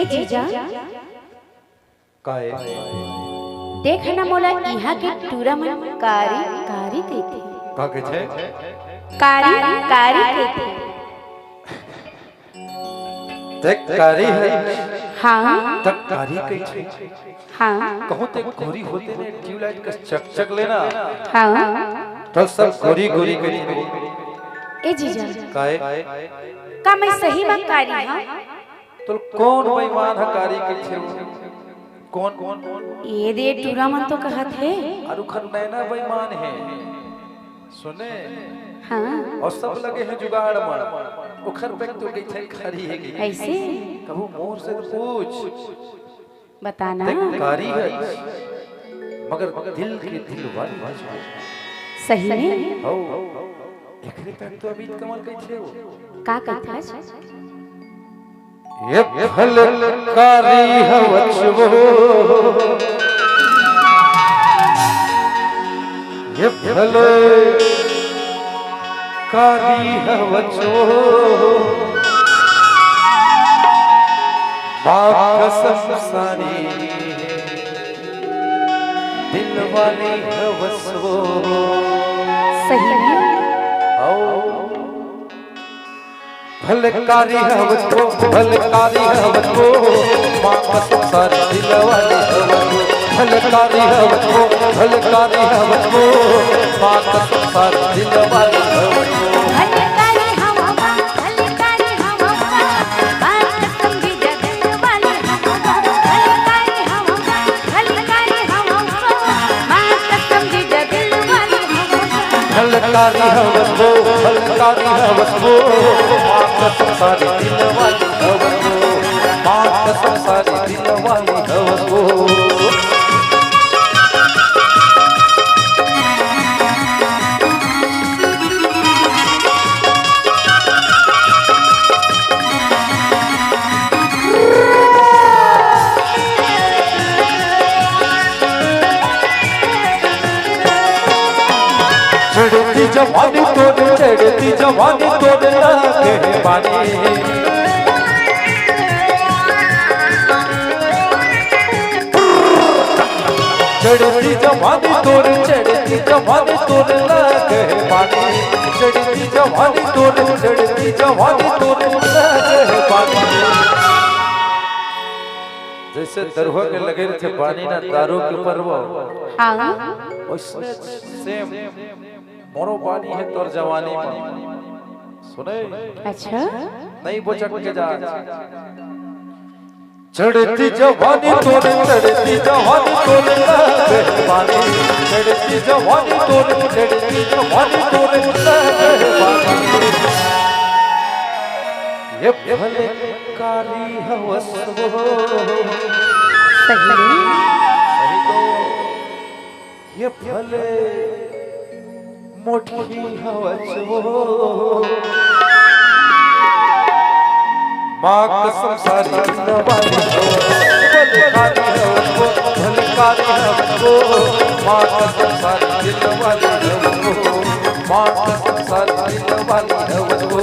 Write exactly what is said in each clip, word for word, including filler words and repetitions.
ए जीजा, काय? देख ना मोला इहाँ के टूरा मन कारी कारी कहिथे। का कहिथे? कारी कारी कहिथे। ते कारी हे। हाँ। त कारी कहिथे। हाँ। कहूँ ते गोरी होते ने ट्यूबलाइट कस चकचक लेना। हाँ। त सब गोरी गोरी कहिथे। ए जीजा। काय? का मैं सही म कारी हाँ? तो कौन बेईमान ह कारी कहिथे वो? कौन? ये दे टूरा मन तो कहत हे। अरे ओखर नैना बेईमान हे। सुने? हाँ। अउ सब लगे हे जुगाड़ म। ओखर पे तो कहिथे कारी हे कहिथे। अइसे? कहूँ मोर से तो पूछ। बता ना। देख कारी हे। मगर दिल के दिल वाली हे। सही में? हौ। एकरे पे तो अमित कमल कहिथे वो। का कहिथे? ये फलकारी हवच वो, ये फलकारी हवच वो, माँ कसम सारी दिलवाली हवच वो। सही में? आओ। फलकारी हवच वो, फलकारी हवच वो, माँ कसम सारी दिलवाली हवच वो। फलकारी हवच वो, फलकारी हवच वो, माँ कसम सारी दिलवाली हवच वो। फलकारी हवच वो, फलकारी हवच वो, माँ कसम जीजा दिलवाली हवच वो। फलकारी हवच वो, फलकारी हवच वो, माँ कसम जीजा दिलवाली हवच वो। फलकारी हवच वो, फलकारी हवच वो, माँ कसम सारी दिलवाली हवच वो, माँ कसम सारी दिलवाली हवच वो। चढ़ती जवानी तोर, चढ़ती जवानी तोर लागे पानी। चढ़ती जवानी तोर, चढ़ती जवानी तोर लागे पानी। चढ़ती जवानी तोर, चढ़ती जवानी तोर लागे पानी। जैसे दरुहा के लगे रहिथे पानी ना दारू के ऊपर वो। हाँ। वैसने same मोरो पानी हे तोर जवानी म। सुने? अच्छा। नहीं बोचक के जा। चढ़ती जवानी तोर, चढ़ती जवानी तोर लागे पानी। चढ़ती जवानी तोर, चढ़ती जवानी तोर लागे पानी। ये फलकारी हवच वो। सही में? सही तो। ये फलकारी हवच वो। माँ कसम सारी दिलवाली हवच वो। फलकारी हवच वो, फलकारी हवच वो। माँ कसम सारी दिलवाली हवच वो। माँ कसम सारी दिलवाली हवच वो।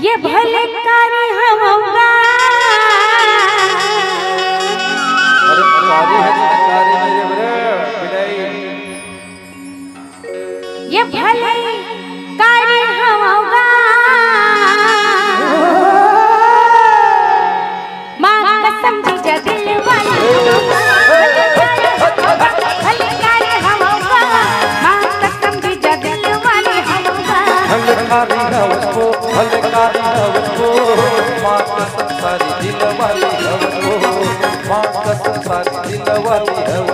ये भले कारी हवंगा। अरे कारी है, कारी नहीं रे बरे, बिलाई। ये भले कारी हवंगा। माँ कसम जीजा दिल वाली हवंगा। भले कारी हवंगा। माँ कसम जीजा दिल वाली हवंगा। फलकारी हवस वो, फलकारी हवस वो, माँ कसम सारी दिल वाली हवस वो, माँ कसम वाली है वो।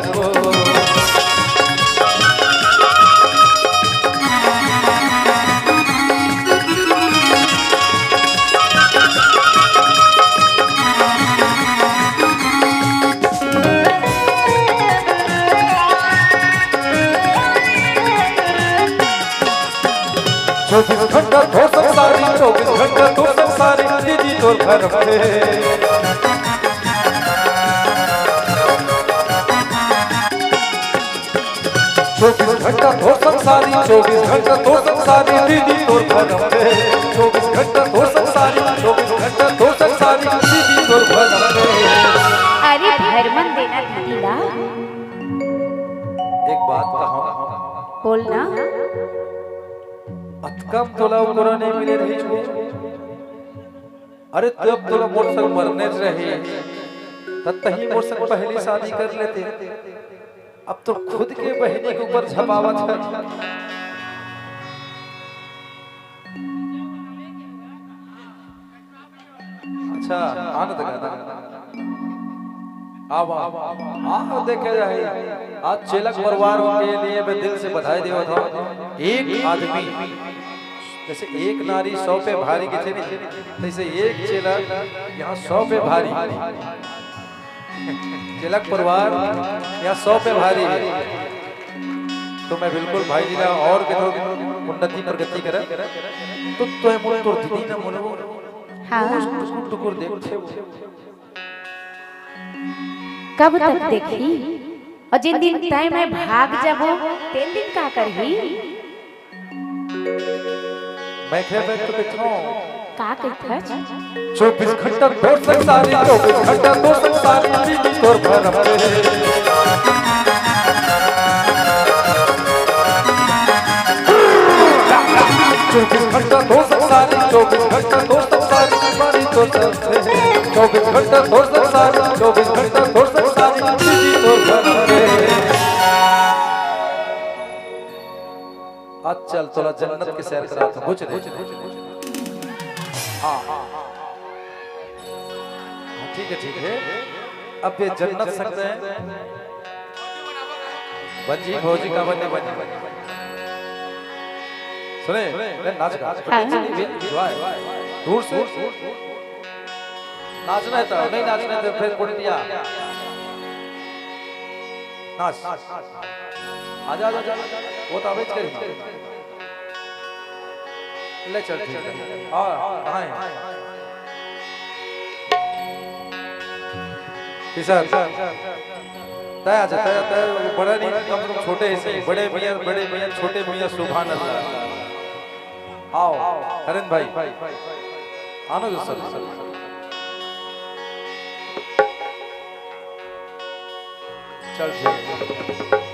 चौबीस घंटा तोर संग सारी, चौबीस घंटा तोर संग सारी, दीदी तोर घर में। चौबीस घंटा तोर संग सारी, चौबीस घंटा तोर संग सारी, दीदी तोर घर में। चौबीस घंटा तोर संग सारी, चौबीस घंटा तोर संग सारी, दीदी तोर घर में। अरे भर मन देना दीदी ला। एक बात कहूँ। बोलना। अतका म तोला ओ कोरा नइ मिले रहिस वो। अरे तब तोला मोर संग मरने रहे, त तहीं मोर संग पहली शादी कर लेते। अब तो खुद के बहिनी के ऊपर झपावत है। अच्छा, आनंद गाना। आव, आव, आव, देखे जाही। आज चेलक परिवार के लिए मैं दिल से बधाई देवत हूँ। एक आदमी, जैसे एक नारी सौ पे भारी कथे नहीं, तैसे एक चेलक यहाँ सौ पे भारी। चेलक परिवार यहाँ सौ पे भारी है। तो मैं बिल्कुल भाई जी ला और के तो उन्नति प्रगति करे। तो तोय मोर तोर दीदी ना बोलो। हाँ। टुकुर टुकुर देखथे वो। कब तक देखही? अउ जेन दिन तैं मैं भाग जाबो, तेन दिन का करही? मैं कहे, मैं तो कहिथों। का कहिथस? चौबीस घंटा तोर संग सारी, चौबीस घंटा तोर संग सारी, दीदी तोर घर में। चौबीस घंटा तोर संग सारी, चौबीस घंटा तोर संग सारी, दीवानी तोर संग। चौबीस घंटा तोर संग सारी, चौबीस घंटा तोर संग सारी, दीदी तोर घर में। आज चल, तोला जन्नत के सैर कराथों, बुझ ले। हाँ, हाँ, ठीक है, ठीक है। अब ये जन्नत सकते हैं। बन जी, भौजी का बने, बन जी। सुने, ले नाच गा। हाँ। Enjoy। दूर से। नाचना है तो, नहीं नाचना है तो फिर कुंडिया। नाच। आजा, आजा, आजा। वो तो अबे करी। ले चल, ठीक है। हाँ, कहाँ है? किशन, तैं आजा, तैं, तैं, बड़ा नहीं, कम से कम छोटे ही सही। बड़े मियाँ, बड़े मियाँ, छोटे मियाँ, सुभान अल्लाह। आव, हरेंद्र भाई, आनो जो सर, सर। चल ठीक है।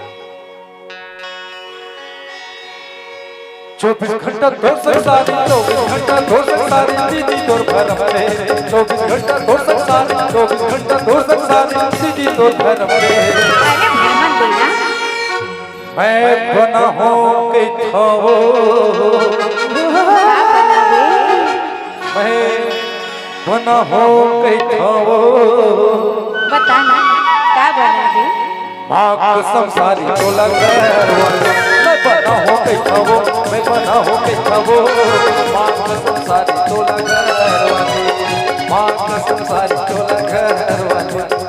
चौबीस घंटा तोर संग सारी, चौबीस घंटा तोर संग सारी, दीदी तोर घर में। चौबीस घंटा तोर संग सारी, चौबीस घंटा तोर संग सारी, दीदी तोर घर में। अरे मेहमान देना। मैं बना हूँ कहिथों। का बना बे? मैं बना हूँ कहिथों। बता ना, का बना बे? माँ कसम सारी तोला घर वाली। मैं बना हूँ कहिथों, मैं बना हूँ कहिथों। माँ कसम सारी तोला घर वाली। माँ कसम सारी तोला घर वाली।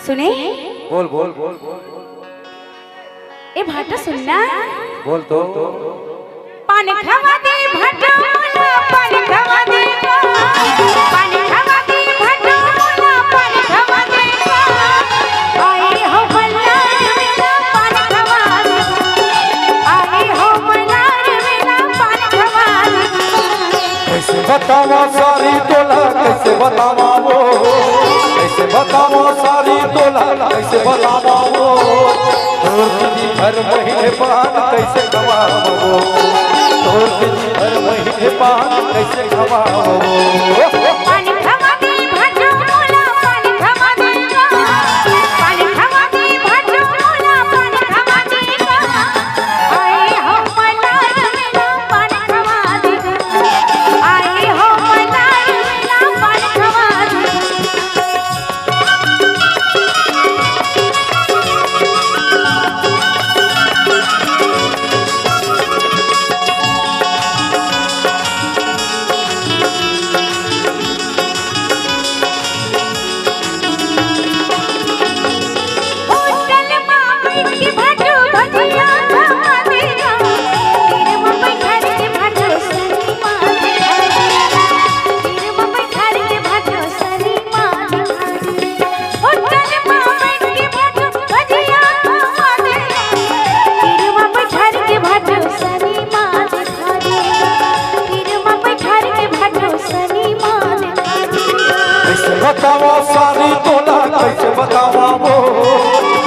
सुने? बोल, बोल, बोल, बोल, बोल। ए भाटा सुनना। बोल तो। पान खवा दे भाटा मोला, पान खवा दे। पान खवा दे भाटा मोला, पान खवा दे। आई हो बल्ला, पान बतावा वो, कइसे बतावा सारी तोला, कइसे बतावा वो। तोर दीदी भर महीने पान कइसे खवावा वो, तोर दीदी भर महीने पान कइसे खवावा वो। पानी खवा दे भाजो मोला, पानी खवा दे, पानी खवा दे भाजो मोला, पानी खवा दे। आए हो मनार मेला पान खवा दे, आए हो मनार मेला पान खवा दे। होटल मा बैठ के भाजो भजिया खवा देगा, तीर मा बैठार के भाजो सनी मा दिखा देगा, तीर मा बैठार के भाजो सनी मा दिखा देगा। होटल मा बैठ के भाजो भजिया खवा देगा, तीर मा बैठार के भाजो सनी मा दिखा देगा, तीर मा बैठार के भाजो सनी मा दिखा देगा। कइसे बतावा सारी तोला, कइसे बतावा वो,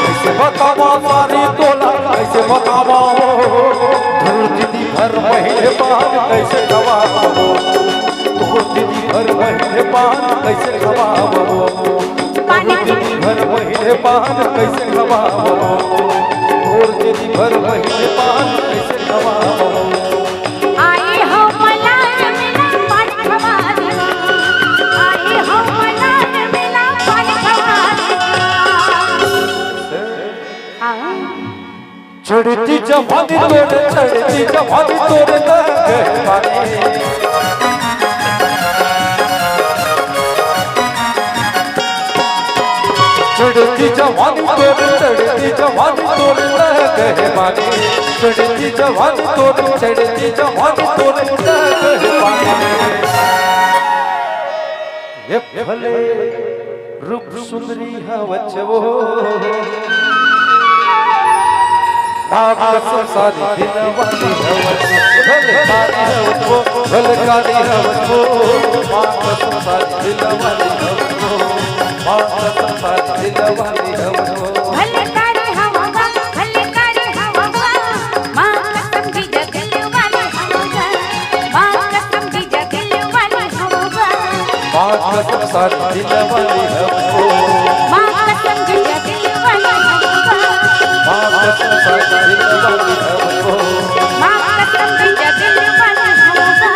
कइसे बतावा सारी तोला, कइसे बतावा वो। तोर दीदी भर महीने पान कइसे खवावा वो, तोर दीदी भर महीने पान कइसे खवावा वो, तोर दीदी भर महीने पान कइसे खवावा वो, तोर दीदी भर महीने पान कइसे खवावा वो। आए हो मलार मेला पान खवा देगा, आए हो मलार मेला पान खवा देगा। हाँ। चढ़ती जवानी तोर, चढ़ती जवानी तोर लगे पानी। चढ़ती जवानी तोर, चढ़ती जवानी तोर लगे पानी। चढ़ती जवानी तोर, चढ़ती जवानी तोर लगे पानी। ये भले रूप सुंदरी हवच वो, माँ कसम सारी दिलवाली हवच वो, भले कारी हवच वो, भले कारी हवच वो, माँ कसम सारी दिलवाली हवच वो, माँ कसम सारी दिलवाली हवच वो। भले कारी हवा बा, भले कारी हवा बा, माँ कसम जीजा दिलवाली हवा बा, माँ कसम जीजा दिलवाली हवा बा। माँ कसम सारी दिलवाली हमको। माँ कसम जीजा दिलवाली हमको। माँ कसम सारी दिलवाली हमको। माँ कसम जीजा दिलवाली हमको।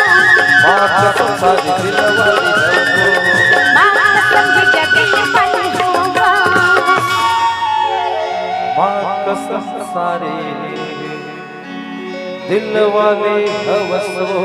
माँ कसम सारी दिलवाली हमको। माँ कसम जीजा दिलवाली हमको। माँ कसम सारी दिलवाली हवस वो।